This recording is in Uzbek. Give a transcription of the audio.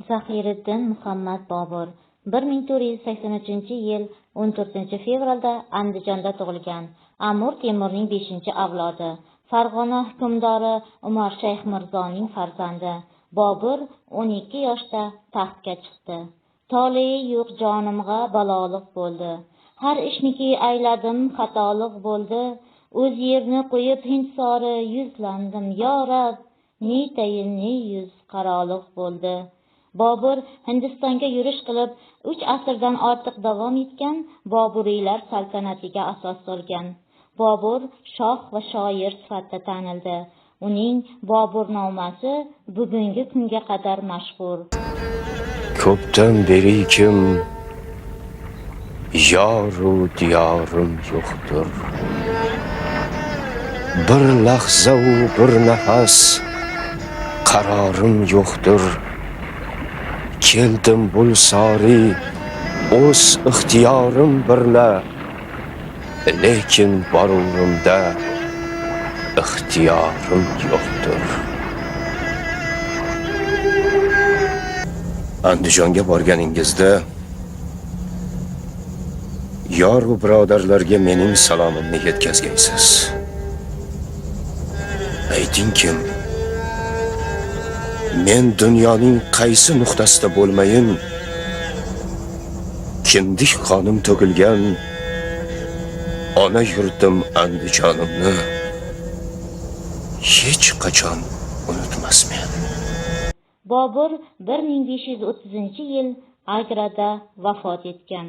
Zahiriddin Muhammad Bobur 1483-yil 14 fevralda Andijonda tug'ilgan. Amir Temurning 5-avlodi. Farg'ona hukmdori Umarshayx Mirzoning farzandi. Bobur 12 yoshda taxtga chiqdi. Tolei yo'q jonimg'a baloliq bo'ldi. Har ishniki ayladim xatoliq bo'ldi. O'z yerni qo'yib Hind sori yuzlandim, yo rab, ne tayin ne yuz qaroliq bo'ldi. Bobur Hindistonga yurish qilib, 3 asrdan ortiq davom etgan Boburiylar saltanatiga asos solgan. Bobur shoh va shoir sifatida tanildi. Uning Boburnomasi bugungi kunga qadar mashhur. Ko'pdan beri kim yoru diyorim yo'qdir. Bir lahza u bir nafas qarorim yo'qdir. Keldim bul sori o'z ixtiyorim birla, lekin borurimda ixtiyorim yo'qdir. Andijonga borganingizda yor va birodarlarga mening salomimni yetkazgaysiz. Aytingkim, men dunyoning qaysi nuqtasida bo'lmayin, kindik qonim to'kilgan ona yurtim Andijonimni hech qachon unutmasmen. Bobur 1530-yil Agrada vafot etgan.